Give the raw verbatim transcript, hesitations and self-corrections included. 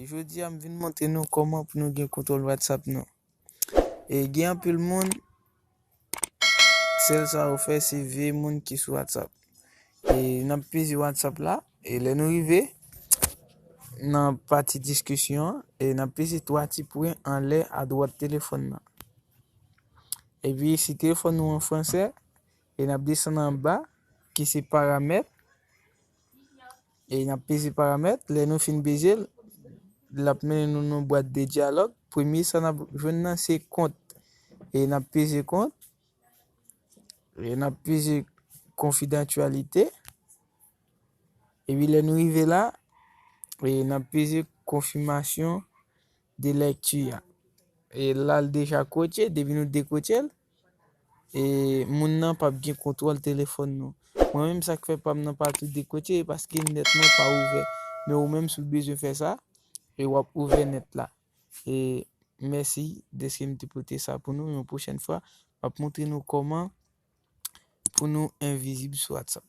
Jodi a, m vin montre nou kòman pou nou gen kontwòl WhatsApp nou. E gen anpil moun, sèl sa yo fè, se veye moun ki sou WhatsApp. E n ap peze WhatsApp la, e lè nou rive nan pati diskisyon an, e n ap peze twa ti pwen anlè adwat telefòn nan. Epi si telefòn nou an fransè, e n ap desann anba, ki se paramèt, e n ap peze paramèt. Lè nou fin peze l, l ap mennen nou nan bwat de dyalòg. Premye sa n ap jwenn nan se kont. E n ap peze kont. E n ap peze konfidantyalite. Epi lè nou rive la, e n ap peze konfimasyon de lèkti a. E la l deja kotye, depi nou dekotye l, e moun nan p ap gen kontwòl telefòn nou. Mwen menm, sa k fè pa m nan pa tou dekotye, e paske nèt mwen pa ouvè. Men ou menm, si w bezwen fè sa, e w ap ouvè nèt la. E mèsi dèske m te pote sa pou nou. Yon pwochèn fwa, m ap montre nou kòman pou nou envizib sou WhatsApp.